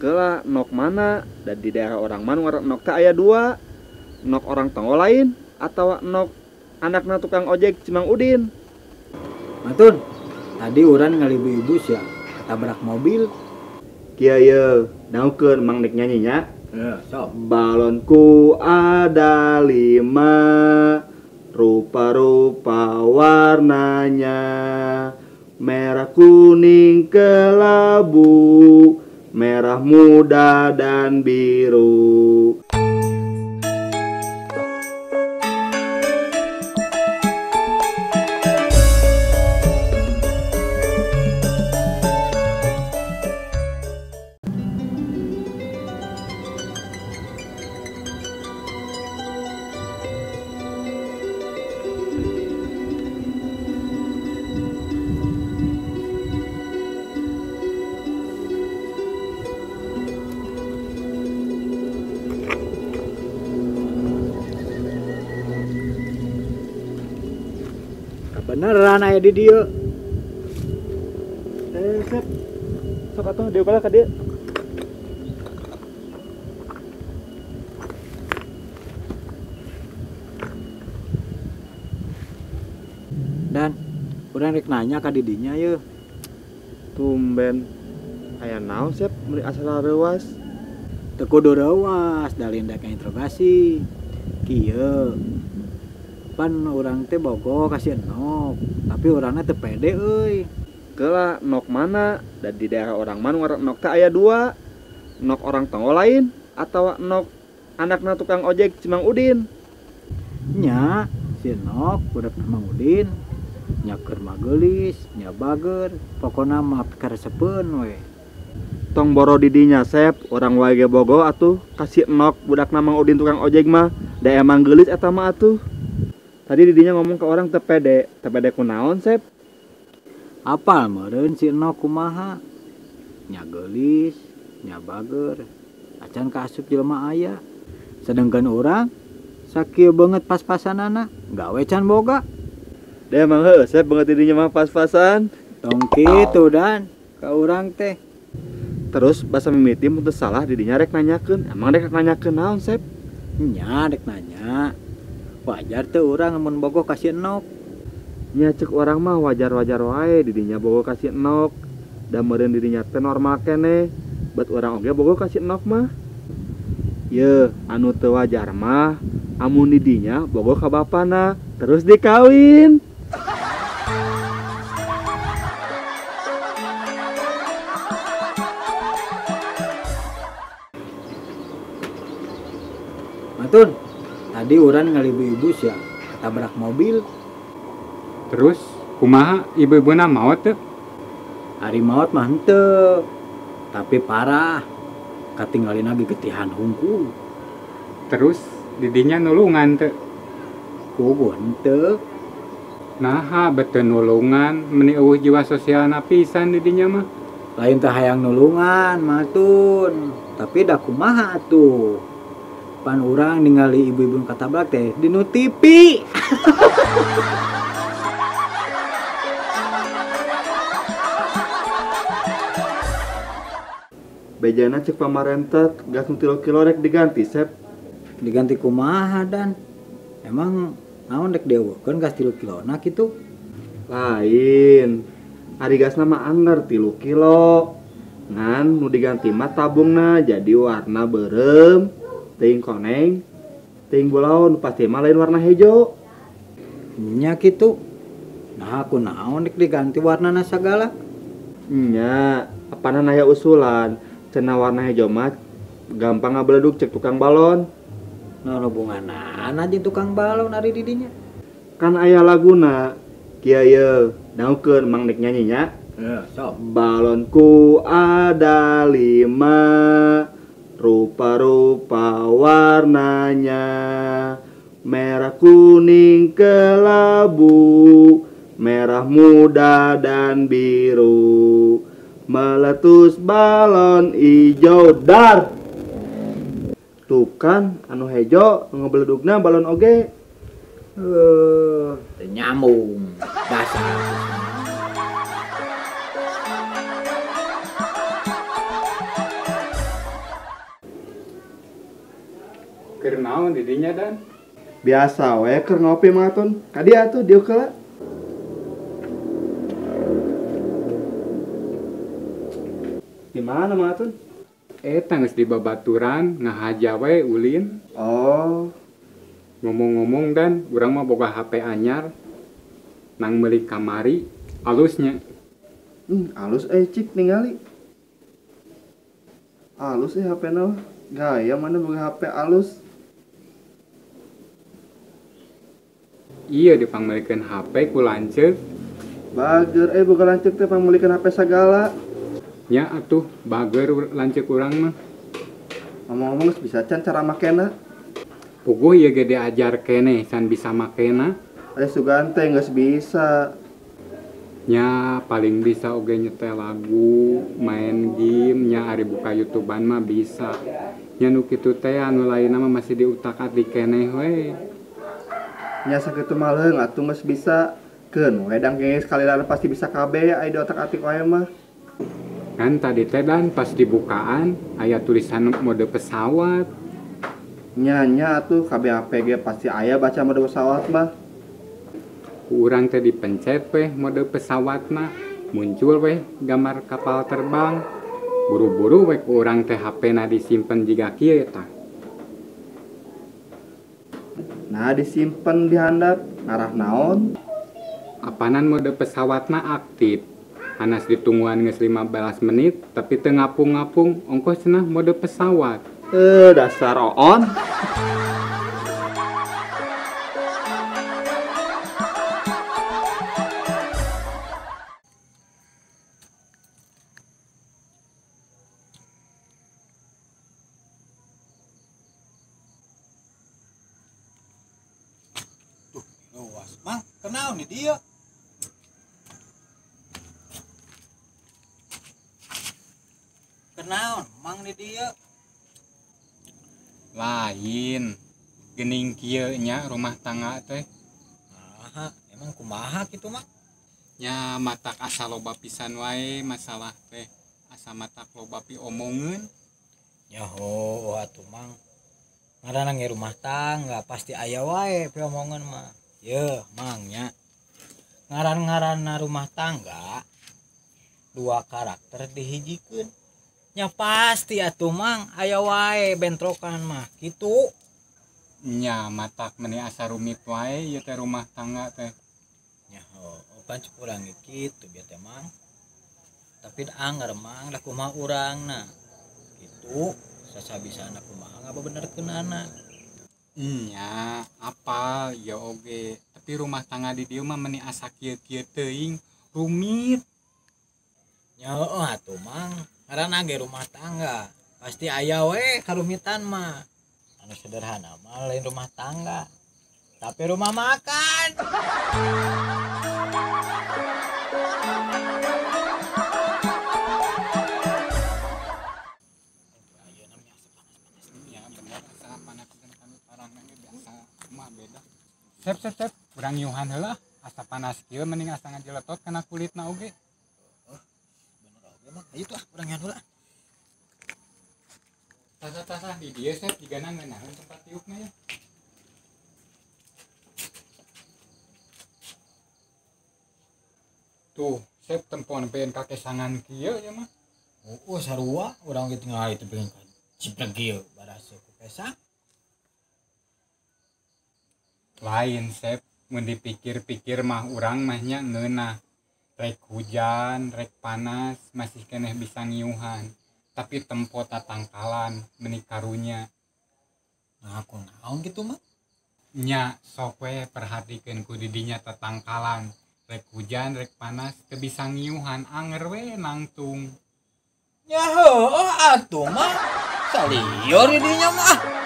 Kela nok mana? Dan di daerah orang mana ngaran nok teh aya dua. Nok orang tonggo lain atau nok anakna tukang ojek Cimang Udin. Matun, tadi urang ningali ibu-ibu sia ketabrak mobil. Kieu ye, dangukeun mang nek nyanyinya. Sok. Balonku ada 5, rupa-rupa warnanya, merah kuning kelabu, merah muda dan biru. Beneran aya di dieu. Sep. Sok atuh dieu ka dieu. Dan urang rek nanya ka didinya yeuh. Tumben aya naon Sep meuni asa reuas? Teu kudu reuas, da lain dek interogasi. Kieu. Pan urang teh bogoh ka si Enok, tapi urangna teu pede euy. Kela nok mana? Dan di daerah orang mana ngaran nok teh aya dua. Nok orang tonggo lain atau nok anakna tukang ojek Cimang Udin. Nya, si Enok budak Mang Udin. Nya keur mageulis, nya bager, pokona mah karesepeun we. Tong boro didinya Sep, urang wae ge bogoh atuh ka si Enok budakna Mang Udin tukang ojek mah, da emang geulis eta mah atuh. Tadi didinya ngomong ke orang teu pede, teu pede kunaon Sep? Apal meureun si Enok kumaha? Nya geulis, nya bager, acan kaasup jelema aya. Sedangkan urang sakieu beungeut pas-pasanana, gawe can boga. Da emang heueuh Sep beungeut didinya mah pas-pasan. Tong kitu Dan, ka urang teh. Terus basa mimiti mun teu salah didinya rek nanyakeun, emang rek nanyakeun naon Sep? Nya rek nanya. Wajar teu urang mun bogoh ka si Enok. Nya cek urang mah wajar-wajar wae didinya bogoh ka si Enok. Da meureun didinya teh normal keneh, bet urang oge bogoh ka si Enok mah. Yeuh, anu teu wajar mah amun didinya bogoh ka bapana terus dikawin. Matun, tadi urang ningali ibu-ibu sia ketabrak mobil. Terus kumaha ibu-ibuna maot teu? Ari maot mah henteu, tapi parah. Katinggalina gigetihan hungkul. Terus didinya nulungan teu? Puguh henteu. Naha bete nulungan, meuni eueuh jiwa sosialna pisan didinya mah. Lain teh hayang nulungan Matun, tapi da kumaha atuh. Pan urang ningali ibu-ibu katabrak teh dinu TV. Bejana cek pamarentah gas nu 3 kilo rek diganti Sep. Diganti kumaha Dan? Emang naon rek dieuweuhkeun gas 3 kilona kitu? Lain. Ari gasna mah angger 3 kilo. Ngan nu diganti mah tabungna jadi warna beureum, teuing koneng, teuing bulaon, pasti mah lain warna hejo. Nya kitu. Nah aku naon rek diganti warnana sagala? Nya, apana aya usulan. Cenah warna hejo mah gampang ngabeledug cek tukang balon. Nah hubunganana jeung tukang balon ari didinya. Kan aya laguna. Kieu ye, dangukeun mang nek nyanyinya. Sok. Balonku ada 5, rupa-rupa warnanya, merah kuning kelabu, merah muda dan biru. Meletus balon ijo dar. Tuh kan anu hejo ngebeledugna balon oge. Nyambung dasar. Keur naon di dinya Dan? Biasa we keur ngopi Mang Atun. Ka dieu atuh diuk heula. Di mana Mang Atun? Eta geus di babaturan ngahaja we ulin. Oh. Ngomong-ngomong Dan, urang mah boga HP anyar. Nang meuli kamari alusnya. Alus cik ningali. Alus HP-na. Gaya mana boga HP alus. Iya dipangmelikeun HP ku lanceuk. Bager boga lanceuk teh pangmelikeun HP sagala. Nya atuh bager lanceuk urang mah. Ngomong-ngomong geus bisa can cara makena. Puguh ieu ge diajar keneh can bisa makena. Sugan teh geus bisa. Nya paling bisa oge nyetel lagu, main game, nya ari buka YouTubean mah bisa. Nya nu kitu teh anu lainna mah masih diutak-atik keneh we. Nya sakitu mah leung atuh geus bisa. Keun we dang ge sekali lagi pasti bisa kabeh aya diotak-atik wae mah. Kan tadi teh Dan pas dibukaan aya tulisan mode pesawat. Nya nya atuh kabeh HP ge pasti aya baca mode pesawat mah. Urang teh dipencet weh mode pesawatna, muncul weh gambar kapal terbang. Buru-buru weh urang teh HP-na disimpen jiga kieu tah. Nah disimpen di handap ngarah naon? Apanan mode pesawatna aktif. Hanas ditungguan geus 15 menit tapi teu ngapung-ngapung ongkoh cenah mode pesawat. Dasar oon. Luas, Mang, kenal nih dia. Kenal, Mang nih dia. Lain, gening kieu nya rumah tangga teh. Nah, emang kumaha kitu, Mang? Nya matak asa loba pisan wae masalah teh. Asa matak loba piomongeun. Ya ho, atuh Mang. Ngaranna ge rumah tangga pasti aya wae piomongeun mah. Yeuh, Mang nya. Ngaran-ngaranna rumah tangga dua karakter dihijikeun. Nya pasti atuh Mang aya wae bentrokan mah kitu. Nya matak meni asa rumit wae ieu teh rumah tangga teh. Nya heuh, pan cek urang ge kitu bieu teh Mang. Tapi da anger Mang da kumaha urangna. Kitu sasabisana kumaha ngabenerkeunana. Nya apal ya oge, tapi rumah tangga di dieu mah meni asa kieu-kieu teuing, rumit. Nya heueuh atuh Mang, ngaranna ge rumah tangga, pasti aya we karumitan mah. Anu sederhana mah lain rumah tangga, tapi rumah makan. Sep sep sep, urang nyuhan heula, asa panas kieu mending asa ngajeletot kana kulitna oge. Bener oge mah, ayo tuh ah urang nyuhan heula. Tasah-tasah di dieu sep jigana ngeunaheun tempat tiupna ya. Tuh, sep tempon pengen kakesangan kieu ya mah. Oh, sarua urang ge tinggal itu pengen ciprek kieu barase ku kesang. Lain sep, mun dipikir-pikir mah urang mah nya ngeunah. Rek hujan, rek panas, masih keneh bisa ngiuhan. Tapi tempo tatangkalan meni karunya. Nah, aku naon kitu mah? Nya sok we perhatikeun ku didinya tatangkalan. Rek hujan, rek panas, teu bisa ngiuhan, anger we nangtung. Nya heueuh atuh mah. Salieur didinya mah.